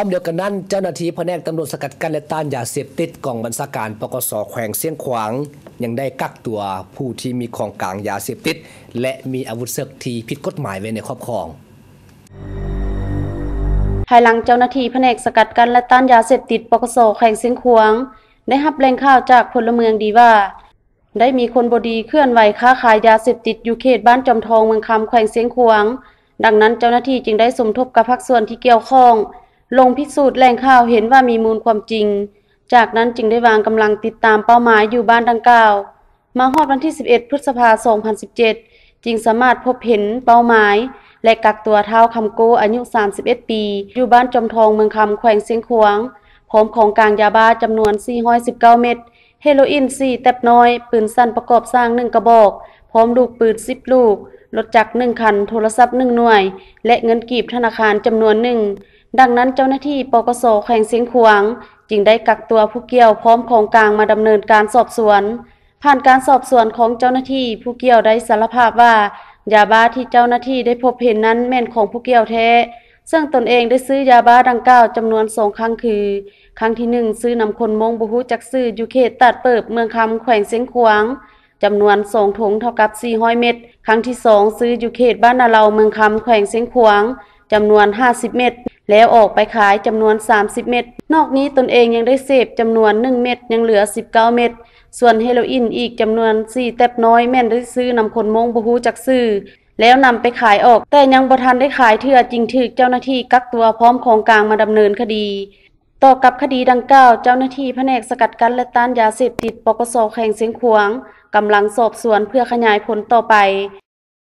ພ້ອມດຽວກັນນັ້ນ, ເຈົ້າໜ້າທີ່ພະແນກຕຳຫຼວດສະກັດກັ້ນ ແລະ ຕ້ານຢາເສບຕິດ ກອງບັນຊາການ ປກສ ແຂວງຊຽງຂວາງ ຍັງໄດ້ກັກຕົວຜູ້ທີ່ມີຂອງກາງຢາເສບຕິດ ແລະ ມີອາວຸດເສິກທີ່ຜິດກົດໝາຍໄວ້ໃນຄອບຄອງ. ພາຍຫຼັງເຈົ້າໜ້າທີ່ພະແນກສະກັດກັ້ນ ແລະ ຕ້ານຢາເສບຕິດ ປກສ ແຂວງຊຽງຂວາງ ໄດ້ຮັບແຫຼ່ງຂ່າວຈາກພົນລະເມືອງດີວ່າ ໄດ້ມີຄົນບໍ່ດີເຄື່ອນໄຫວຄ້າຂາຍຢາເສບຕິດຢູ່ເຂດບ້ານຈອມທອງ ເມືອງຄຳ ແຂວງຊຽງຂວາງ. ດັ່ງນັ້ນເຈົ້າໜ້າທີ່ຈຶ່ງໄດ້ສົມທົບກັບພາກສ່ວນທີ່ກ່ຽວຂ້ອງ ລົງພິສູດແຫຼ່ງຂ່າວເຫັນວ່າມີມູນຄວາມຈິງ. ຈາກນັ້ນຈຶ່ງໄດ້ວາງກຳລັງຕິດຕາມເປົ້າໝາຍຢູ່ບ້ານດັ່ງກ່າວ. ມາຮອດວັນທີສິບເອັດ ພຶດສະພາ ສອງພັນສິບເຈັດ ຈຶ່ງສາມາດພົບເຫັນເປົ້າໝາຍ ແລະ ກັກຕົວທ້າວຄຳໂກ້ ອາຍຸສາມສິບເອັດປີ ຢູ່ບ້ານຈອມທອງ ເມືອງຄຳ ແຂວງຊຽງຂວາງ ພ້ອມຂອງກາງຢາບ້າຈຳນວນສີ່ຮ້ອຍສິບເກົ້າເມັດ, ເຮໂລອິນສີ່ແຕັບນ້ອຍ, ປືນສັ້ນປະກອບສ້າງໜຶ່ງກະບອກ, ພ້ອມລູກປືນສິບລູກ, ລົດຈັກໜຶ່ງຄັນ, ໂທລະສັບໜຶ່ງໜ່ວຍ ແລະ ເງິນກີບທະນາຄານຈຳນວນໜຶ່ງ. ດັ່ງນັ້ນເຈົ້າໜ້າທີ່ ປກສ ແຂວງຊຽງຂວາງ ຈຶ່ງໄດ້ກັກຕົວຜູ້ກ່ຽວພ້ອມຂອງກາງມາດຳເນີນການສອບສວນ. ຜ່ານການສອບສວນຂອງເຈົ້າໜ້າທີ່, ຜູ້ກ່ຽວໄດ້ສາລະພາບວ່າ ຢາບ້າທີ່ເຈົ້າໜ້າທີ່ໄດ້ພົບເຫັນນັ້ນແມ່ນຂອງຜູ້ກ່ຽວແທ້, ເຊິ່ງຕົນເອງໄດ້ຊື້ຢາບ້າດັ່ງກ່າວຈຳນວນສອງຄັ້ງ ຄື ຄັ້ງທີໜຶ່ງ ຊື້ນຳຄົນມົ້ງບໍ່ຮູ້ຈັກຊື່ຢູ່ເຂດຕາດເປີບ ເມືອງຄຳ ແຂວງຊຽງຂວາງ ຈຳນວນສອງຖົງເທົ່າກັບສີ່ຮ້ອຍເມັດ, ຄັ້ງທີສອງ ຊື້ຢູ່ເຂດບ້ານນາເລົາ ເມືອງຄຳ ແຂວງຊຽງຂວາງ ຈຳນວນຫ້າສິບເມັດ ແລ້ວອອກໄປຂາຍຈຳນວນສາມສິບເມັດ. ນອກນີ້ຕົນເອງຍັງໄດ້ເສບຈຳນວນໜຶ່ງເມັດ ຍັງເຫຼືອສິບເກົ້າເມັດ, ສ່ວນເຮໂລອິນອີກຈຳນວນສີ່ແຕັບນ້ອຍ ແມ່ນໄດ້ຊື້ນຳຄົນມົ້ງບໍ່ຮູ້ຈັກຊື່ ແລ້ວນຳໄປຂາຍອອກ, ແຕ່ຍັງບໍ່ທັນໄດ້ຂາຍເທື່ອ ຈຶ່ງຖືກເຈົ້າໜ້າທີ່ກັກຕົວພ້ອມຂອງກາງມາດຳເນີນຄະດີ. ຕໍ່ກັບຄະດີດັ່ງກ່າວ, ເຈົ້າໜ້າທີ່ພະແນກສະກັດກັ້ນ ແລະ ຕ້ານຢາເສບຕິດ ປກສ ແຂວງຊຽງຂວາງ ກຳລັງສອບສວນເພື່ອຂະຫຍາຍຜົນຕໍ່ໄປ.